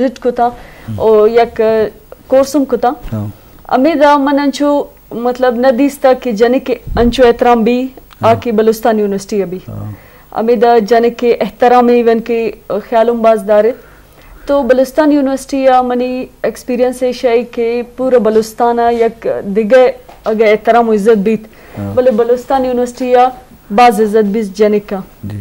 وزٹ کتا و یک کورس ہم کتا۔ ہمیدا من انچو مطلب نہ دیستا کہ جنک انچو احترام بی آ کہ بلوچستان یونیورسٹی ابھی۔ ہمیدا جنک احترام ایون کہ خیال ہم باز دارت۔ تو بلوچستان یونیورسٹی آ منی ایکسپیرینس ایش ء کہ پورا بلوچستان ء یک دگہ اگہ احترام و عزت بیت، بلے بلوچستان یونیورسٹی ء باز عزت بیت جنک ء۔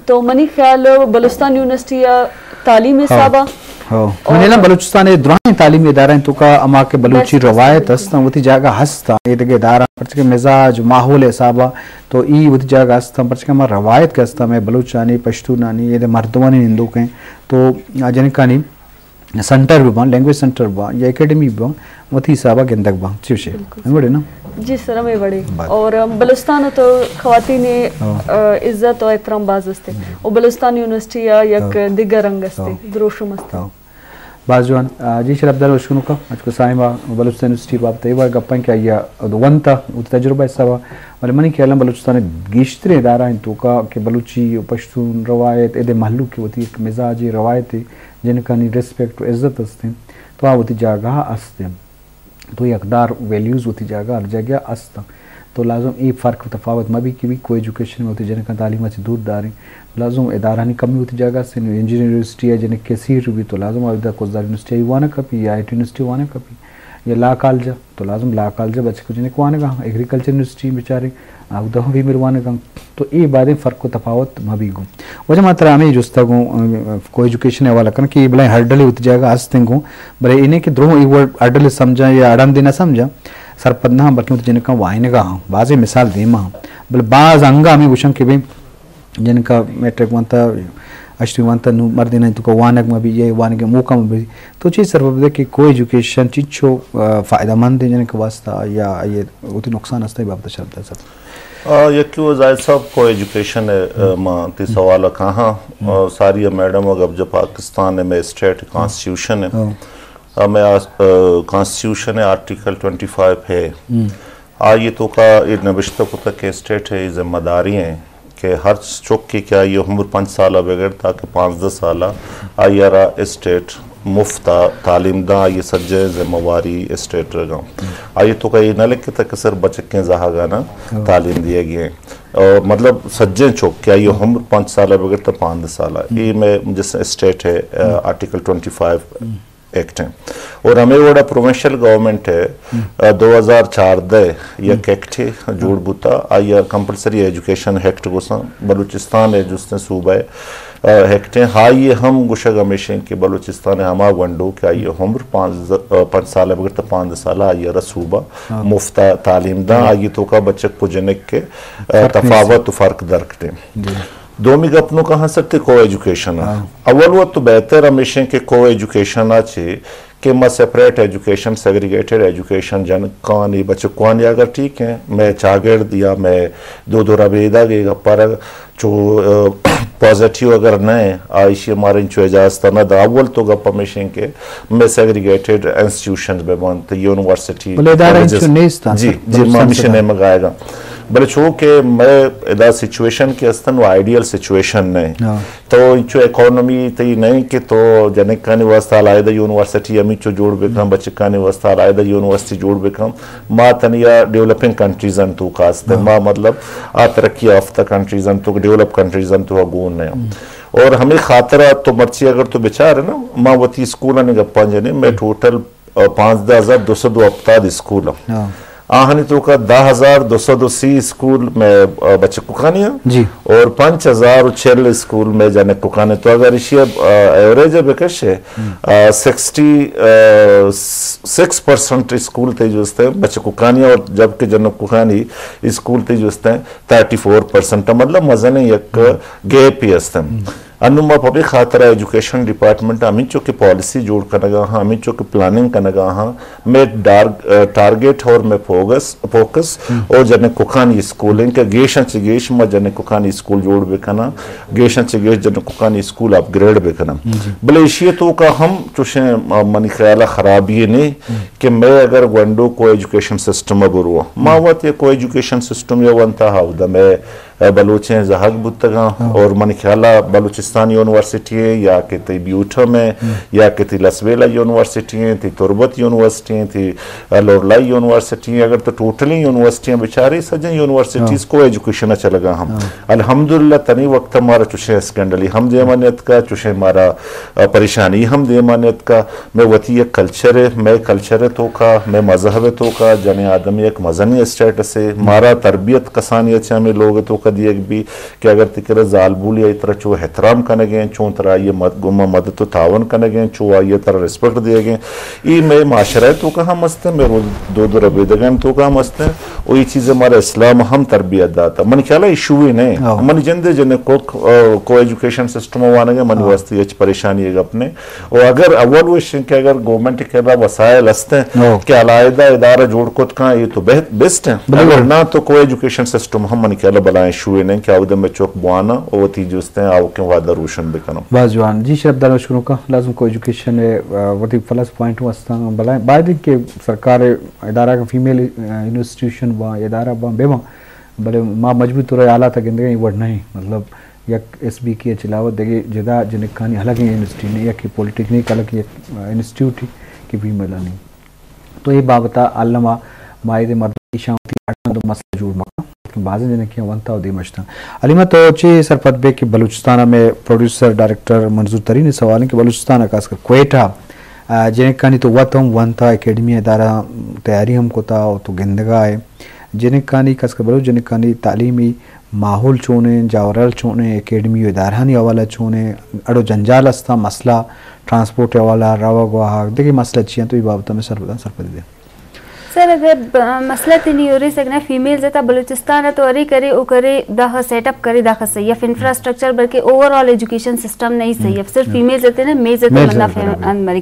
تو منی خیال ء بلوچستان یونیورسٹی ء تعلیم حساب ء ہو۔ منی نا بلوچستان ء درائیں تعلیمی ادارہ انت توکا ہما کہ بلوچی روایت ہست، وتی جاگہ ہست، اے دگہ ادارہ پرچہ کہ مزاج ماحول حساب ء تو ای وتی جاگہ ہست، پرچہ کہ ہما روایت کہ ہست، ہمیں بلوچانی، پشتونانی، اے دے مردمانی نندوک ہیں۔ تو آ جنکانی سنٹر بہ باں، لینگویج سنٹر بہ باں یا اکیڈمی بہ باں، وتی حساب ء گندگ باں۔ چی وشے؟ بالکل۔ ہمے وڑے نا؟ جی سر، ہمے وڑے۔ بات۔ اور، ام، بلوچستان ء تو خواتین ء، ہاں۔ ا، عزت و احترام باز استے۔ ہاں۔ و بلوچستان یونیورسٹی ء یک، ہاں۔ دگہ رنگ استے، ہاں۔ دروشم استے۔ ہاں۔ باز جوان۔ آ، جی شرفدار اشکنوکا، اچ کو سائما بلوچستان یونیورسٹی بابت اے وڑ گپاں کہ آیا ونتا، وتی تجربہ حساب ء، بلے منی خیال ء بلوچستان ء گیشتریں ادارہ انت توکا کہ بلوچی و پشتون روایت، ادے مہلوک وتی یک مزاجی روایت جنکانی ریسپیکٹ و عزت است انت، تو آ وتی جاگہ ء است انت۔ تو یکدار ویلیوز وتی جاگہ ء ہر جاگہ ء است انت۔ تو لازم اے فرق و تفاوت مہ بی کہ بی کو ایجوکیشن میں وتی جنکاں تعلیم ء چہ دور داریں۔ تو لازم ادارہانی کمی وتی جاگہ ء است انت۔ انجینئرنگ یونیورسٹی ء جنک کثیر بی تو لازم اودا کوزدار یونیورسٹی ء وانگ کپی یا آئی ٹی یونیورسٹی وانگ کپی یا لا کالج ء۔ تو لازم لا کالج ء بچک و جنک وانگ ء، ایگریکلچر یونیورسٹی بیچارے آ، اودا ہم فیمیل وانگ ء۔ تو اے باریں فرق و تفاوت مہ بی گوں۔ واجہ ما ترا ہمے جست ء گوں، ام، کو ایجوکیشن ء حوالہ کناں کہ اے بلائیں ہرڈلے وتی جاگہ ء است انت گوں، بلے اے نہ کہ درو اے وڑ ہرڈلے سمجھاں یا اڑاندے نہ سمجھاں، سرپد نہ آں، بلکیں وتی جنکاں وانگ ء آں۔ بازیں مثال دیم ء آں، بلے باز انگہ ہمے گوشاں کہ بھئی جنکا میٹرک وانتا، ہشتمی وانتا، نوں مردین انت تو وانگ مہ بی، یا وانگ ء موقع مہ بی۔ تو چی سرپد ئے کہ کو ایجوکیشن چنچو، آ، فائدہ مند انت جنک واسطہ یا آئی ء وتی نقصان است، اے بابت ء شرح دے سر۔ آ، یکے وہ زاہد صاحب کو ایجوکیشن ء، آ، ما تی سوال ء کاہاں، آ، ساری ء میڈم ء گپ جو پاکستان ء مئے اسٹیٹ کانسٹیٹیوشن ء، آ، مئے آس-، آ، کانسٹیٹیوشن ء آرٹیکل ٹوئنٹی فائیو ہے۔ آئی ء توکا اے نبشتہ کتگ کہ اسٹیٹ ء ذمہ داری ہیں کہ ہر چکے کہ آئی ء عمر پنچ سال ء بگر تاکہ پانزدہ سال ء آئی ء را اسٹیٹ مفت ء تعلیم داں، آئی ء سجہیں ذمہ واری اسٹیٹ رگاں۔ آئی ء توکا اے نہ لکھتگ کہ صرف بچکیں زہگاناں تعلیم دیگی ہیں۔ اور مطلب سجہیں چک کہ آئی ء عمر پنچ سال ء بگر تا پانزدہ سال ء۔ اے میں جس اسٹیٹ ہے، آ، آرٹیکل ٹوئنٹی فائیو ایکٹ ہیں۔ اور ہمیں وڑا پروونشل گورنمنٹ ہے، آ، دو ہزار چاردہ یک ایکٹ ہے جوڑ بوتا، آئی ء کمپلسری ایجوکیشن ایکٹ گوساں، بلوچستان ہے جستیں صوبہ ہے، آ، ایکٹ ہیں۔ ہائی ہم گوشگ ہمیشیں کہ بلوچستان ہما گونڈو کہ آئی عمر پانزدہ، آ، پنچ سال ہے بگر تا پانزدہ سال آئی را صوبہ مفت تعلیم داں، آئی توکا بچک کو جنک کے، آ، تفاوت و فرق درکتے۔ دومی گپ نوں کہاں سکتے کو ایجوکیشن ء۔ اول وت تو بہتر ہمیشیں کہ کو ایجوکیشن ء چے کہ ما سپریٹ ایجوکیشن، سیگریگیٹڈ ایجوکیشن جنکانی بچکانی اگر ٹھیک ہیں، میں چاگرد یا میں دو دو ربیدگ اے گپر چو، آ، پازیٹیو اگر نہ ہیں، آ، ایشی ہمارے انچو اجازت نہ دا۔ اول تو گپ ہمیشیں کہ میں سیگریگیٹڈ انسٹیٹیوشن بہ بنت، یونیورسٹی، بلے ادارہ کالجز۔ انچو نیست آں، جی، سر، جی، ما بلوچستان ہمیشہ سرا۔ نہیں منگائے گا۔ بلے چونکہ میں ادا سچویشن کہ استن و آئیڈیل سچویشن نہیں۔ تو انچو اکانومی تئی نہیں کہ تو جنکانی واسطہ علیحدہ یونیورسٹی ہمینچو جوڑ بکن، بچکانی واسطہ علیحدہ یونیورسٹی جوڑ بکن۔ ما تنیا ڈیولپنگ کنٹریز ان تو کاست۔ ما مطلب آ ترقی یافتہ کنٹریز ان تو، ڈیولپ کنٹریز ان تو گون نہیں۔ اور ہمیں خاطرہ تو مرچی اگر تو بچار نا، ما وتی اسکول نے گپاں جنے، میں ٹوٹل، آ، پانزدہ ہزار دو سد و ہپتاد اسکول ہیں۔ آہانی توکا دہ ہزار دو سد و سی اسکول میں، آ، بچکوکانی ہیں۔ جی۔ اور پانچ ہزار و چل اسکول میں جنکوکانی۔ تو اگر اسی، آ، ایوریج بکش ہے، آ، سکسٹی، آ، سکس پرسنٹ اسکول تے جو استے بچکوکانی اور جبکہ جنکوکانی اسکول تے جو استے تھرٹی فور پرسنٹ، مطلب مزنیں یک گیپ ہی است۔ انوں ما پبی خاطر ایجوکیشن ڈپارٹمنٹ ہمینچو کہ پالیسی جوڑ کنگا ہاں، ہمینچو کہ پلاننگ کنگا ہاں، میں ڈار-، ٹارگٹ اور میں فوکس، فوکس اور جنکوکانی اسکول ہیں کہ گیشاں چہ گیش ما جنکوکانی اسکول جوڑ بکناں، گیشاں چہ گیش جنکوکانی اسکول اپ گریڈ بکناں۔ بلے ایشی توکا ہم چوشیں، آ، منی خیال خرابی نہیں کہ میں اگر گونڈو کو ایجوکیشن سسٹم برو، ما وت یا کو ایجوکیشن سسٹم یا ونتا ہاودا میں بلوچیں زہگ بوتگاں۔ اور منی خیال ءَ بلوچستان یونیورسٹی ایں یا کہ تئی بیوٹم ایں یا کہ تئی لسبیلہ یونیورسٹی ایں، تئی تربت یونیورسٹی ایں، تئی لورلائی یونیورسٹی ایں، اگر تو ٹوٹلی یونیورسٹیاں بچارے، سجیں یونیورسٹیز کو ایجوکیشن ءَ چلگا ہم۔ الحمدللہ تنی وقت ءَ مارا چوشیں اسکینڈلی ہم دیما نیتکا، چوشیں مارا پریشانی ہم دیما نیتکا۔ مئے وتی یک کلچر ایں، مئے کلچر ءِ توکا، مئے مذہب ءِ توکا جنیں آدمی یک مزنیں اسٹیٹس ایں۔ مارا تربیت کسانی ءَ چہ ہمے لوگ ءِ توکا دیگ بی کہ اگر تئی کرا زالبولے آئی ترا چو احترام کنگیں، چون ترا آئی ءِ مد-، گوما مدد و تعاون کنگیں، چو آئی ءَ ترا ریسپیکٹ دیگیں۔ اے مئے معاشرہ ءِ توکا ہم استیں، مئے رو-، دود و ربیدگانی توکا ہم استیں۔ و اے چیز مارا اسلام ہم تربیت داتا۔ من خیال ءَ ایشو ہی نہیں۔ منی جند ءِ جنک کو، کو ایجوکیشن سسٹم وانگ ءَ منی واسطے ہچ پریشانی ءِ گپ نہیں۔ و اگر اول وش کہ اگر گورنمنٹ ءِ کرا وسائل ہستیں کہ علیحدہ ادارہ جوڑ کت کن، اے تو بہت بیسٹ ہیں۔ اگر نہ تو کو ایجوکیشن سسٹم ہم منی خیال ءَ بلائیں ایشو نہیں کہ آودہ میں چوک بوانا و وتی جستیں آوکیں وعدہ روشن بکنو۔ باز جوان۔ جی شرف دار، شروع کا لازم کو ایجوکیشن ءِ، آ، وتی پلس پوائنٹ ہستاں، بلائیں باید کہ سرکار ادارہ کا فیمیل، آ، انسٹیٹیوشن با ادارہ با بے با، بلے ما مجبور تو رہے حالات گندگیں وڑ نہیں، مطلب یک ایس بی کے چلاوہ دگہ جدا جنکانی الگ یونیورسٹی نے، یک پولیٹیکنیک الگ یک انسٹیٹیوٹ کہ فیمیلانی۔ تو اے بابت ءَ الما ما اے دے مردم ایشاں وتی اڑاں دو مسئلہ جوڑ مکا کہ بازیں جنکیاں ونتا و دیم اشتاں۔ علیمہ تو چے سرپد بے کہ بلوچستان میں پروڈیوسر ڈائریکٹر منظور ترین سوال ہیں کہ بلوچستان خاص کر کوئٹہ، آ، جنکانی تو وت ہم ونتا اکیڈمی ادارہ تیاری ہم کتا و تو گندگا ہے۔ جنکانی، خاص کر بلوچ جنکانی تعلیمی ماحول چونیں، جاورال چونیں، اکیڈمی و ادارہانی حوالہ چونیں، اڑ و جنجال ہستاں، مسئلہ ٹرانسپورٹ حوالہ، روگ واہگ، دگہ مسئلہ چی انت، تو اے بابت میں سرپداں سرپدی دے۔ سر، اگر ب-، مسئلہ تنی اوری سگنا فیمیلز تا بلوچستان تو اری کرے او کرے داخہ سیٹ اپ کرے داخہ صحیح ہے، انفراسٹرکچر بلکہ اوور آل ایجوکیشن سسٹم نہیں صحیح ہے، صرف فیمیلز تے نا، میلز تے منا فہم اند مری۔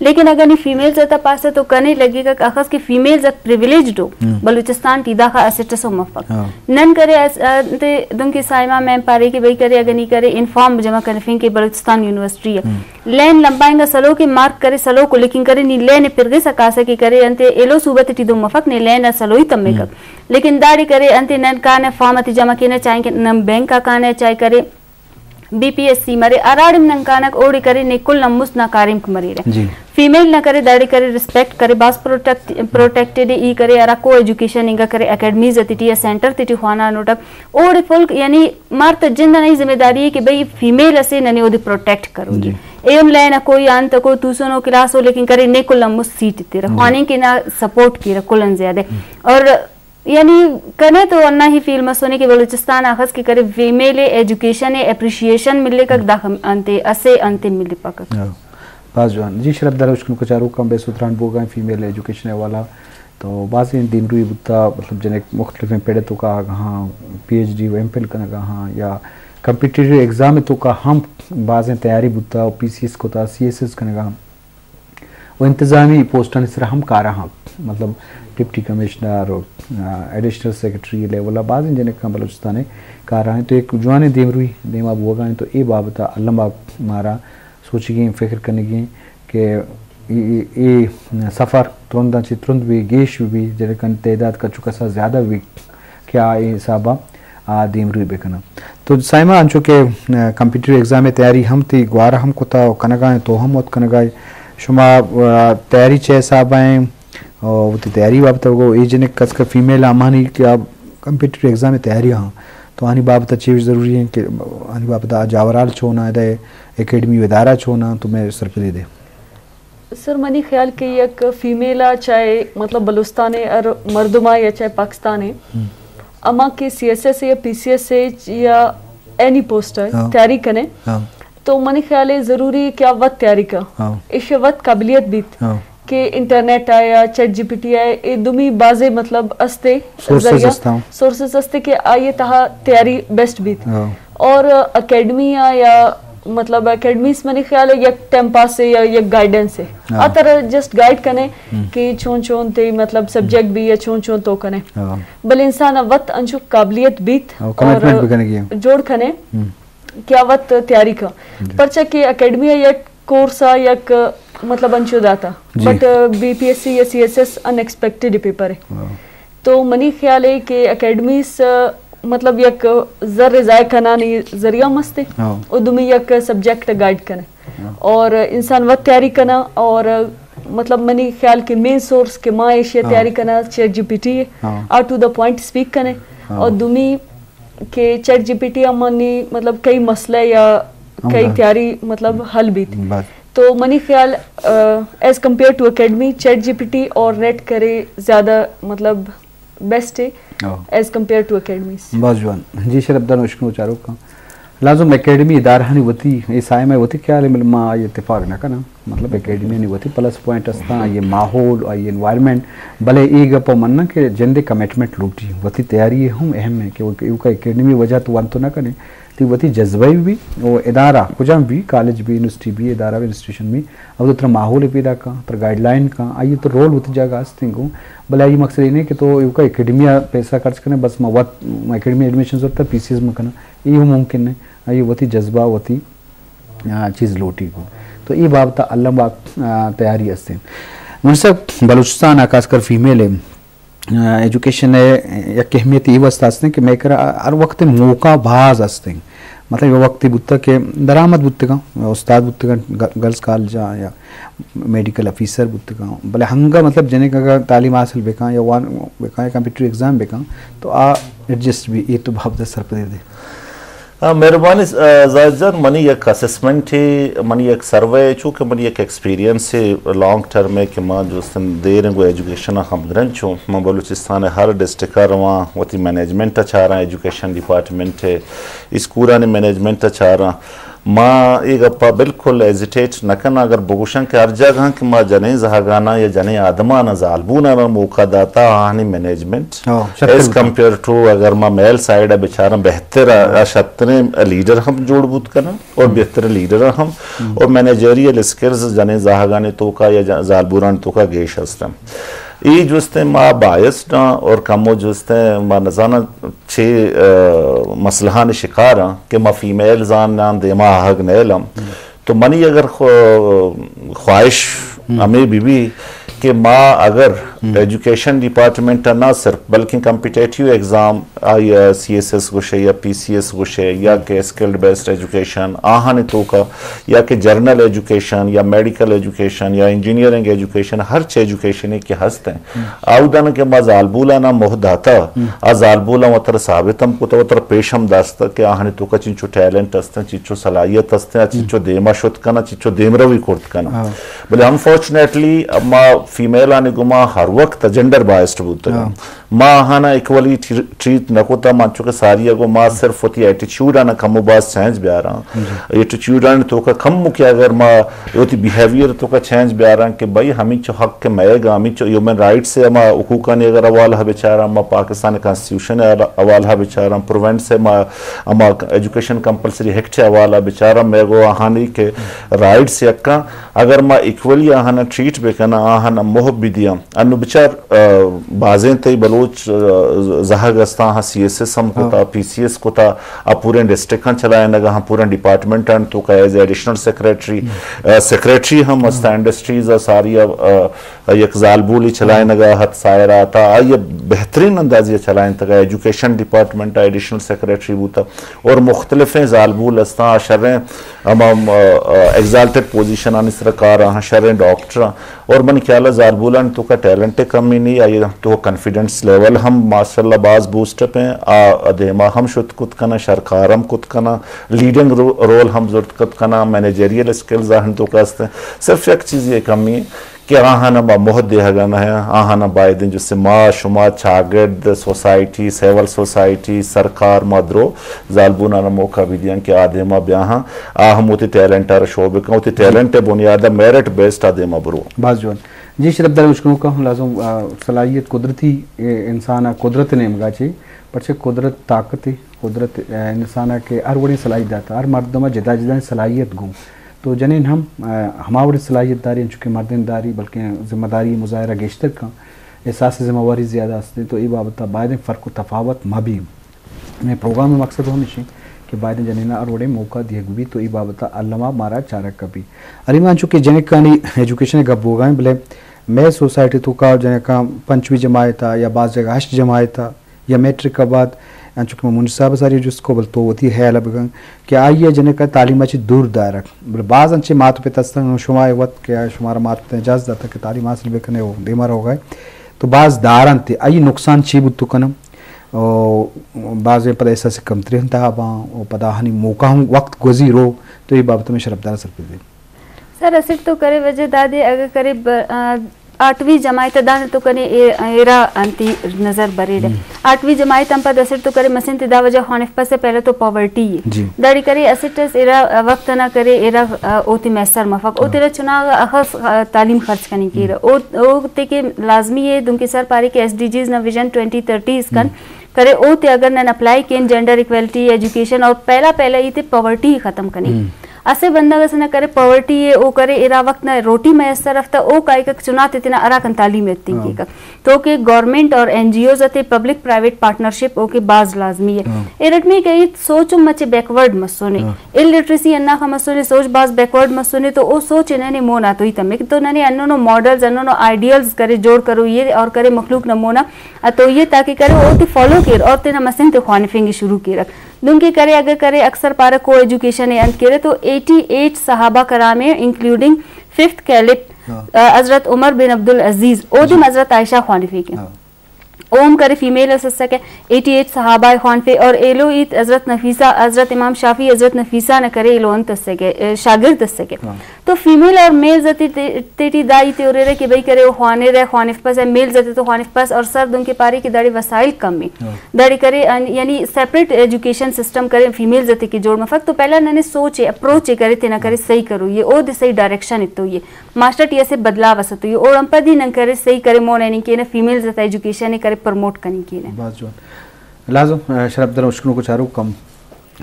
لیکن اگر نی فیمیلز تا پاسے تو کنے لگے گا کہ اخذ کہ فیمیلز ایک پریویلیجڈ ہو بلوچستان ٹی داخہ اسٹس و مفک۔ نن کرے اس-، آ، تے دن کے سائما میں پارے کہ بھئی کرے اگر نی کرے انفارم جمع کرفیں کہ بلوچستان یونیورسٹی ہے۔ لین لمبائیں گا سلو کے مارک کرے سلو کو، لیکن کرے نی لین پرگے سکاسے کہ کرے انتے ایلو صوبت ٹی دو مفک نے لین سلوئی تمے کک۔ لیکن داڑے کرے انتے نن کان فارم تی جمع کینا چاہیں کہ نن بینک آ کانے چاہے کرے بی پی ایس سی مرے، ہراڑے ننکانک اوڑے کرے نے کل نموس نا کاریم مریرہ۔ جی۔ فیمیل نہ کرے داڑے کرے ریسپیکٹ کرے، باز پروٹیکٹ، پروٹیکٹڈ ای کرے، ہرا کو ایجوکیشن انگا کرے، اکیڈمیز اتیٹی یا سینٹر تیٹی خوانا نوٹک۔ اوڑے فل یعنی مارت جند نئی ذمہ داری ہے کہ بھئی فیمیل اسے ننے اودے پروٹیکٹ کرو۔ جی۔ اے ان لائن کوئی آن تکو توسنو کلاس ہو لیکن کرے نے کل نموس سیٹ تیرہ۔ جی۔ خوانیں کہ نا سپورٹ کیرہ کل ان زیادہ۔ اور یعنی کنے تو انا ہی فیل مسونے کہ بلوچستان آخس کہ کرے فیمیل ایجوکیشن اپریشیشن ملے کک داخ انتے اسے انتے ملے پکک۔ ہاں، باز جوان۔ جی شرف دار اشکنو کچارو کم بے ستران بوگا فیمیل ایجوکیشن والا تو بازیں دیمروی بوتا، مطلب جنک مختلفیں پڑے تو کا ہاں پی ایچ ڈی و ایم فل کنگا ہاں یا کمپیٹیٹیو ایگزام تو کا ہم بازیں تیاری بوتا و پی سی ایس کو تا سی ایس ایس کنگا ہم و انتظامی پوسٹانی سرا ہم کاراں، مطلب ڈپٹی کمشنر و، آ، ایڈیشنل سیکرٹری لیول ء بازیں جنکاں بلوچستان ء کاراں تو یک جوانیں دیمروی دیما بوگا انت تو اے بابت ء الم ء مارا سوچگی ایں، فکر کنگی ایں کہ اے، اے، اے سفر ترنداں چہ ترند بی، گیش بی، جنکانی تعداد کچو کسا زیادہ بی۔ کہ آ اے حساب ء آ دیمروی بہ کناں۔ تو سائمہ انچو کہ، آ، کمپیٹیٹیو ایگزام ء تیاری ہم تئی گوارا ہم کتا و کنگا ایں تو ہم وت کنگا ئے۔ شما، آ، تیاری چہ حساب ء ایں، آ، وتی تیاری بابت ء بگو، اے جنک کس کہ فیمیل ہمانی کہ آ کمپیٹیٹیو ایگزام ء تیاری ہاں تو آنی بابت ء چے ضروری ہیں کہ آنی بابت ء جاورال چون آ دے، اکیڈمی و ادارہ چون آ تو میں سرپدی دے۔ سر، منی خیال کہ یک فیمیل ء چاہے مطلب بلوچستان ء ہر مردم ء یا چاہے پاکستان ء ہما کہ سی ایس ایس یا پی سی ایس ء یا اینی پوسٹ ء تیاری کنے تو منی خیال ء ضروری کہ آ وت تیاری کا، ایش وت قابلیت بیت کہ انٹرنیٹ ء یا چیٹ جی پی ٹی ء اے دومی بازے مطلب استے سورسز ذریعہ، استا۔ سورسز استے کہ آئی تہا تیاری بیسٹ بیت۔ اور اکیڈمی آ یا مطلب اکیڈمیز منی خیال ہے یک ٹائم پاس ہے یا یک گائیڈنس ہے۔ آ ترا جسٹ گائیڈ کنے کہ چون چون تے مطلب سبجیکٹ بھی یا چون چون تو کنے۔ بلے انسان وت انچو قابلیت بیت اور کمٹمنٹ بھی کنے گیا۔ جوڑ کنے کہ آ وت تیاری کا۔ پرچہ کہ اکیڈمی یک کورس آ یک مطلب انچو داتا۔ بٹ بی پی ایس سی یا سی ایس ایس ان ایکسپیکٹڈ پیپر ہے۔ تو منی خیال ہے کہ اکیڈمیز مطلب یک زر ضائع کنانی ذریعہ ہم است، ہاں۔ اور دومی یک سبجیکٹ گائیڈ کنے۔ ہاں۔ اور انسان وت تیاری کنا اور مطلب منی خیال کہ مین سورس کہ ما ایشی ءَ ہاں۔ تیاری کنا چیٹ جی پی ٹی ہے، ہاں۔ آ ٹو دا پوائنٹ سپیک کنے۔ ہاں۔ اور دومی کہ چیٹ جی پی ٹی ہم منی مطلب کئی مسئلہ یا ہم کئی ہاں۔ تیاری مطلب حل بیت۔ بس۔ تو منی خیال، ایز کمپیئر ٹو اکیڈمی، چیٹ جی پی ٹی اور نیٹ کرے زیادہ مطلب بیسٹ ہے ہاں۔ ایز کمپیئر ٹو اکیڈمیز۔ باز جوان۔ جی شرف دار اشکنو چاروکاں۔ لازم اکیڈمی ادارہانی وتی، اے سائمہ وتی خیال ہے، بلے ما آئی اتفاق نہ کناں۔ مطلب اکیڈمیانی وتی پلس پوائنٹ استاں، آئی ماحول، آئی انوائرمنٹ، بلے اے گپ ءَ مناں کہ جند ءِ کمٹمنٹ لوٹی، وتی تیاری ہم اہم ہے کہ ایوکا اکیڈمی وجہ تو وانت نہ کنے، تئی وتی جذبہ بھی، او ادارہ کجام بھی، کالج بھی، یونیورسٹی بھی، ادارہ بھی، انسٹیٹیوشن بھی، او ترا ماحول پیدا کن، ترا گائیڈ لائن کن، آئی تو رول وتی جاگہ استیں گوں، بلے آئی مقصد اے نہیں کہ تو ایوکا اکیڈمی ءَ پیسہ خرچ کنے، بس ما وت اکیڈمی ایڈمیشن زرتا پی سی ایس مکناں، اے ہم ممکن نہیں۔ آئی وتی جذبہ، وتی، آ، چیز لوٹی گوں۔ تو اے بابت ءَ الم باگ، آ، تیاری استیں۔ منیر صاحب، بلوچستان ءَ خاص کر فیمیل ءِ، آ، ایجوکیشن ءِ یک اہمیت اے واسطہ استیں کہ مئے کرا ہر وقت موقع باز استیں۔ مطلب، اے وقتی بوتگ کہ درآمد بوتگاں، استاد بوتگاں، گ-، گرلز کالجاں یا میڈیکل آفیسر بوتگاں، بلے ہنگا مطلب جنک اگر تعلیم حاصل بکاں یا وان بکاں یا کمپیٹیٹیو ایگزام بکاں تو آ ایڈجسٹ بھی۔ اے تو بابت سرپدی دے۔ ہاں، مہربانی، آ، زاہد جان، منی یک اسسمنٹ ہے، منی یک سروے ہے، چونکہ منی یک ایکسپیرینس ہے لانگ ٹرم ہے کہ ما جوستن دیر گو ایجوکیشن ہم گرن چوں، ما بلوچستان ہر ڈسٹرکٹ رواں، وتی مینجمنٹ چاراں، ایجوکیشن ڈپارٹمنٹ ہے، اسکولانی مینجمنٹ چاراں۔ ما اے گپا بالکل ہیزیٹیٹ نہ کناں، اگر بگوشاں کہ ہر جاگہاں کہ ما جنین زہگاناں یا جنین آدماناں زالبوناں موقع داتا، آہانی مینجمنٹ ہاں، شرتر ایز بوتگ۔ کمپیئر ٹو اگر ما میل سائیڈ ءَ بچاراں بہتر ءَ، شرتریں لیڈر ہم جوڑ بوت کناں اور بہتر لیڈر ہم اور مینیجریل اسکلز جنین زہگانی توکا یا ج-، زالبورانی توکا گیش ہستن۔ اے جوستیں ما بایسڈ آں اور کمو جوستیں ما نزاناں چے، آ، مسئلہانی شکار آں کہ ما فیمیلز آں ناں دیما آہگ نیلاں۔ تو منی اگر خو-، خواہش ہمے بہ بی کہ ما اگر ایجوکیشن ڈپارٹمنٹ ءَ نہ صرف بلکہ کمپیٹیٹیو ایگزام، آئی سی ایس ایس گوشے یا پی سی ایس گوشے یا کہ اسکلڈ بیسڈ ایجوکیشن آہانی توکا یا کہ جنرل ایجوکیشن یا میڈیکل ایجوکیشن یا انجینئرنگ ایجوکیشن، ہر چے ایجوکیشن کہ ہست ہیں، آودن کہ ما زالبولانا موہ داتا، آ زالبولاں وتر ثابت ہم کتا، وتر پیش ہم داشتا کہ آہانی توکا چنچو ٹیلنٹ ہستیں، چنچو صلاحیت ہستیں، آ چنچو دیما شت کنا، چنچو دیمروی کرت کنا۔ بلے انفارچونیٹلی ما فیمیلانی گما ہر وقت جینڈر بائسڈ بوتگا۔ ما آہانا ایکولی ٹری-، ٹریٹ نہ کتا، من چونکہ ساری گو ما صرف وتی ایٹیچیوڈ آنا کم و باز چینج بیاراں۔ ایٹیچیوڈ آنی توکا کم کہ اگر ما وتی بیہیویئر توکا چینج بیاراں کہ بھئی ہمینچو حق کہ مئیگ ءَ، ہمینچو ہیومن رائٹس ءِ ہما حقوقانی اگر حوالہ بچاراں، ما پاکستان کانسٹیٹیوشن ءِ حوالہ بچاراں، پروونس ءِ ما ہما ایجوکیشن کمپلسری ایکٹ ءِ حوالہ بچاراں، مئے گو آہانی کہ رائٹس یکاں، اگر ما ایکولی آہانا ٹریٹ بکناں، آہانا موہ بدیاں، انو بچار، آ، بازیں تئی بلوچ، آ، زہگ استاں، ہاں، سی ایس ایس ہم کتا، پی سی ایس کتا، آ پوریں ڈسٹرکٹاں چلائینگا، ہاں، پوریں ڈپارٹمنٹاں توکا ایز ایڈیشنل سیکرٹری، آ، سیکرٹری ہم استا، انڈسٹریز آ ساری آ، آ، یک زالبولی چلائینگا ہت سائرا تا، آئی بہترین اندازی چلائینتگا، ایجوکیشن ڈپارٹمنٹ آ ایڈیشنل سیکرٹری بوتا اور مختلفیں زالبول استاں، آ شریں ہما، آ، آ، ایگزالٹڈ پوزیشنانی سرا کار آہاں، شریں ڈاکٹر آں۔ اور منی خیال ءَ زالبولانی توکا ٹیلنٹ ءِ کمی نہیں، آئی ءِ توکا کانفیڈنس لیول ہم ماشاءاللہ باز بوسٹ اپ ہیں۔ آ دیما ہم شت کت کناں، شر کار ہم کت کناں، لیڈنگ رو-، رول ہم زرت کت کناں، مینیجریل اسکلز آہن توکا ہستیں۔ صرف یک چیز یہ کمی ہے کہ آہاں ما موہ دیہگا نہ ہیں، آہاں باید جو سے ما، شما، چاگرد، سوسائٹی، سیول سوسائٹی، سرکار ما درو زالبونانا موقع بھی دیاں کہ آ دیما بیاہاں، آ ہم وتی ٹیلنٹ آ را شو بکن، وتی ٹیلنٹ ءِ بنیاد ءَ میرٹ بیسڈ آ دیما برو۔ باز جوان۔ جی شرف دار اشکنوکاں، لازم، آ، صلاحیت قدرتی، اے، انسان ءِ قدرت نیمگا چے، پرچہ قدرت طاقت ہے، قدرت، آ، انسان ءَ کہ ہر وڑیں صلاحیت داتا، ہر مردم ءَ جدا جدا صلاحیت گوں۔ تو جنین ہم، آ، ہما وڑیں صلاحیت داری انچو کہ مردین داری، بلکہ ذمہ داری مظاہرہ گیشتر کن، احساس ذمہ واری زیادہ است، تو اے بابت ءَ باید فرق و تفاوت مہ بی۔ مئے پروگرام ءِ مقصد ہمیش انت کہ باید جنین ءَ ہر وڑیں موقع دیگ بیت، تو اے بابت ءَ الم ءَ مارا چارگ کپی۔ علی مان چونکہ جنکانی ایجوکیشن ءِ گپ بوگا ہیں، بلے مئے سوسائٹی توکا جنکاں پنچمی جماعت ءَ یا بعض جگہ ہشت جماعت ءَ یا میٹرک ءَ بعد انچو کہ من منیر صاحب ء ساری جست کو، بل تو وتی خیال ء بکن کہ آئی ء جنک ء تعلیم ء چہ دور دارگ۔ بل باز انچیں مات پت ہستن، شما اے وت کہ شمارا مات پت اجازت داتگ کہ تعلیم حاصل بکنے و دیما روگ ء، تو باز دارنت، آئی نقصان چی بوت کنم؟ و بازیں پدا احساس کمتری ہم تہا باں و پدا ہنی موقع ہم وقت گوزی رو، تو اے بابت میں شرفدار سرپد دیں۔ سر، اسٹ تو کرے وجہ دادے، اگر کرے ب-، آ، آٹھویں جماعت دان تو کنے اے-، ایرا انتی نظر بریڈ۔ آٹھویں جماعت ہم پد اسٹ تو کرے مسن تے دا وجہ خوانف پس پہلے تو پاورٹی ہے۔ جی۔ داڑی کرے اسٹ اس ایرا وقت نہ کرے ایرا، آ، اوتی میسر مفک۔ او تیرا چناغ اخص، آ، تعلیم خرچ کنی کیرا۔ او، او تے کے لازمی ہے، دن کے سر پارے کے ایس ڈی جیز نہ ویژن ٹوئنٹی تھرٹی اس کن کرے او تے اگر نن اپلائی کین جینڈر ایکویلٹی، ایجوکیشن اور پہلا پہلا ای تے پاورٹی ختم کنی۔ اسے بندغ اسے نہ کرے پاورٹی ہے، او کرے ارا وقت نہ روٹی میسر افتا، او کائکک چناتے تینا اراکن تعلیم ایتنگ کیکک۔ تو کہ گورنمنٹ اور این جی اوز اتے پبلک پرائیویٹ پارٹنرشپ او کہ باز لازمی ہے۔ ارٹمی کہ ایت سوچ مچے بیکورڈ مسونے۔ الٹریسی انا خ مسونے، سوچ باز بیکورڈ مسونے، تو او سوچ ننے مونا تو ایتمک۔ تو ننے انونو ماڈلز، انونو آئیڈیلز کرے جوڑ کرو یہ اور کرے مخلوق نمونا اتو یہ تاکہ کرے او تے فالو کیر اور تینا مسن تے خوانفنگ شروع کیرک۔ دنکہ کرے اگر کرے اکثر پارہ کو ایجوکیشن ء انت کیرے تو ایٹی ایٹ صحابہ کرام ء انکلوڈنگ ففتھ کیلف، آ، حضرت عمر بن عبدالعزیز، اودم حضرت عائشہ خوانفیکہ۔ اوم کرے فیمیل اس اسکہ، ایٹی ایٹ صحابہ خوانفے اور ایلو ایت حضرت نفیسہ، حضرت امام شافعی، حضرت نفیسہ نہ کرے ایلو انت اسکہ، اے، شاگرد اسکہ۔ تو فیمیل اور میلز تی-، تی-، تیٹی دا ای تے اریرہ کہ بھئی کرے او خوانرہ، خوانف پس، میلز تے تو خوانف پس، اور سر دن کے پارے کہ داڑے وسائل کم ہیں۔ داڑے کرے ان-، یعنی سیپریٹ ایجوکیشن سسٹم کرے فیمیلز تے کہ جوڑ مفک، تو پہلا ننے سوچے، اپروچے کرے تینا کرے صحیح کرو یہ، او دے صحیح ڈائریکشن اتو یہ۔ ماسٹر ٹی اسے بدلاو اسے تو یہ، اور ہم پدی نن کرے صحیح کرے مون اینی کینا فیمیلز تے ایجوکیشن کرے پروموٹ کنی کینا۔ باز جوان۔ لازم، آ، شرف در اشکنو کو چارو کم۔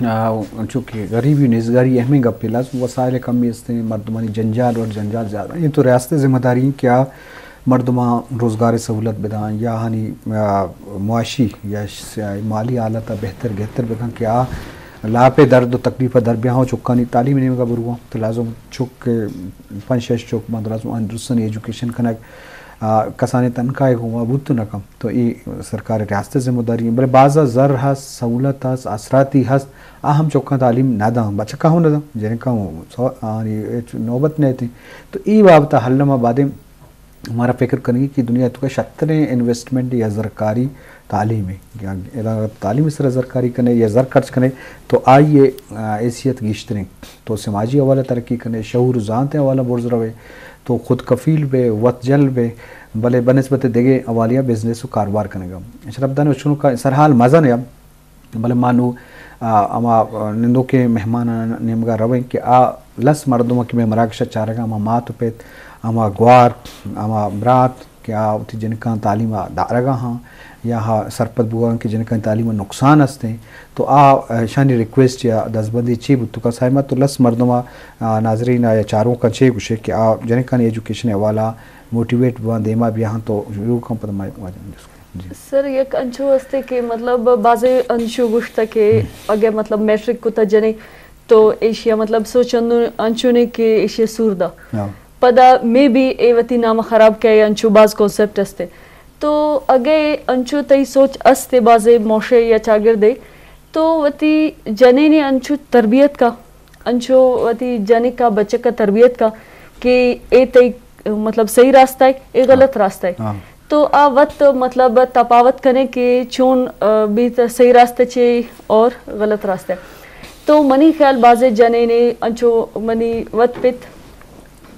آ، انچو کہ غریبی و نیزگاری اہمیں گپے، لازم وسائل کمی استیں، مردمانی جنجال و جنجال زیادہ ہیں۔ تو ریاست ذمہ داری ہیں کہ آ مردماں روزگار سہولت بداں یا ہنی، آ، معاشی یا ش-، مالی حالت بہتر گہتر بکن کہ آ لاپ درد و تکلیف در بیاں و چکانی تعلیم نیمگا برواں۔ تو لازم چک، پنچ شش چک باں، تو لازم آن درستانی ایجوکیشن کنگ، آ، کسانی تنخواہ گوں بوت نہ کم۔ تو اے سرکار ریاست ذمہ داری ہیں۔ بلے بازا زر ہست، سہولت ہست، آسراتی ہست، آ ہم چکاں تعلیم نہ داں، بچکاں ہوں نہ داں، جنکاں ہوں سو-، آنی ہچ نوبت نہ تھی۔ تو اے بابت حل ما بعدیں مارا فکر کنگی کہ دنیا تو شتریں انویسٹمنٹ یا زرکاری تعلیم ہے۔ یا ادا تعلیم سر زرکاری کنے یا زر خرچ کنے تو آئی، آ، حیثیت گیشتریں۔ تو سماجی حوالہ ترقی کنے، شعور زانت حوالہ برز روے، تو خود کفیل بے، وت جل بے، بلے بنسبت دگہ حوالیاں بزنس و کاروبار کنگا۔ شرف دان وچنو کا سرحال مزن ہے۔ بلے ما نوں، آ، ہما، آ، نندوکیں مہماناں نیمگا رویں کہ آ لس مردماں کہ مئے مراگش ء چارگا، ہما مات و پت، ہما گوار، ہما برات کہ آ وتی جنکاں تعلیم ء دارگا ہاں یا ہا سرپد بوگاں کہ جنکاں تعلیم ء نقصان ہستیں، تو آ، آ، اشانی ریکویسٹ یا دزبندی چی بوت؟ تو کسائے ما تو لس مردماں، آ، ناظرین ء یا چاروکاں چے گوشے کہ آ جنکانی ایجوکیشن ء حوالہ موٹیویٹ بواں، دیما بیاہاں تو شروع کن پد ما واجہ جست۔ جی۔ سر، یک انچو استے کہ مطلب بازے انچو گوشتہ کہ اگہ مطلب میٹرک کتا جنے تو ایشیا مطلب سوچ انو-، انچو نے کہ ایشیا سور دا۔ ہاں۔ پدا مے بی اے وتی نام خراب کئے، انچو باز کانسیپٹ استے۔ تو اگہ انچو تئی سوچ استے بازے موشے یا چاگردے تو وتی جنینے انچو تربیت کا، انچو وتی جنک ء بچک ء تربیت کا کہ اے تئی مطلب صحیح راستہ ء، اے غلط راستہ ء۔ ہاں۔ تو آ وت مطلب تپاوت کنے کہ چون، آ، بیت صحیح راستہ چے اور غلط راستہ۔ تو منی خیال بازیں جنینے انچو منی وت پت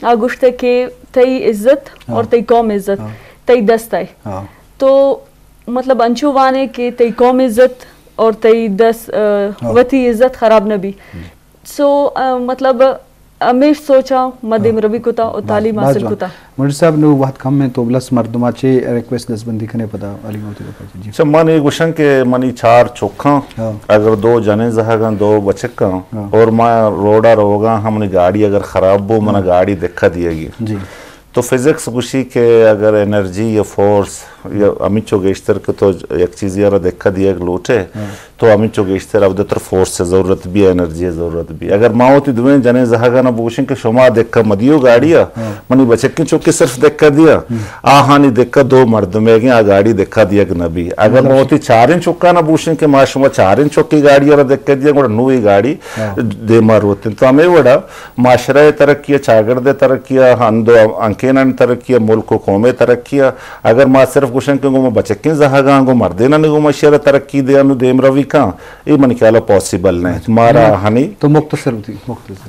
آ گوشتہ کہ تئی عزت اور تئی قوم عزت تئی دست ء۔ ہاں۔ تو مطلب انچو وانے کہ تئی قوم عزت اور تئی دست، آ، وتی عزت خراب نہ بی۔ سو، آ، مطلب، ہمیش سوچاں ما دیم روی کتا و تعلیم حاصل کتا۔ منیر صاحب، نوں وقت کم انت، تو لس مردماں چے ریکویسٹ دزبندی کنے پدا علی موتی بکا جی۔ اچھا، من اے گوشاں کہ منی چار چکاں، ہاں۔ اگر دو جنیں زہگاں، دو بچکاں، ہاں۔ اور ما روڈا روگاں ہم، منی گاڑی اگر خراب بو، منا ہاں۔ گاڑی دکھا دیگی۔ جی۔ تو فزکس گوشی کہ اگر انرجی یا فورس یا ہمینچو گیشتر کہ تو یک چیزے ءَ را دکہ دیگ لوٹ ئے، تو ہمینچو گیشتر اود ءَ ترا فورس ءِ ضرورت بی، انرجی ءِ ضرورت بی۔ اگر ما وتی دوئیں جنین زہگاں ءَ بگوشیں کہ شما دکہ مہ دیو گاڑی ءَ، منی بچکیں چکے صرف دکہ دیاں، آہانی دکہ دو مردمے گیں، آ گاڑی دکہ دیگ نہ بی۔ اگر ما وتی چاریں چکاں ءَ بگوشیں کہ ما شما چاریں چکے گاڑی ءَ را دکہ دیاں، گڑا نوں اے گاڑی دیما روت انت۔ تو ہمے وڑا معاشرہ ءِ ترقی ءَ، چاگرد ءِ ترقی ءَ، ہند ءُ ہنکینانی ترقی ءَ، ملک ءُ قوم ءِ ترقی ءَ، اگر ما صرف گوشن کہ گوں ما بچکیں زہگاں، گوں مردینانی گوں ما شہر ءَ ترقی دیاں ءُ دیم روی کاں، اے منی خیال ءَ پاسیبل نہ انت۔ مارا ہنی تو مختصر بوتی، مختصر۔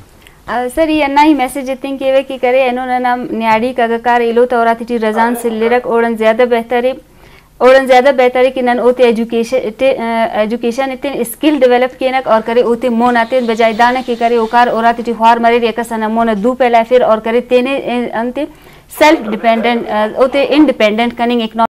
آ، سر، یہ نئی میسج اتیں کہ وہ کہ کرے، انہوں نے نام نیاڑی کا کار ایلو تو اور آتی رزان سے لرک اوڑن زیادہ بہتر ہے۔ اوڑان زیادہ بہتر ہے کہ نن اوتے ایجوکیشن، ایجوکیشن اتن اسکل ڈیولپ کینک اور کرے اوتے مون آتین بجائے دانا کہ کرے او کار اور آتے ٹی خوار مریر یا کسا نہ مون دو پہلا پھر اور کرے تینے انتے سیلف ڈیپینڈنٹ، اوتے انڈیپینڈنٹ کننگ اکنامک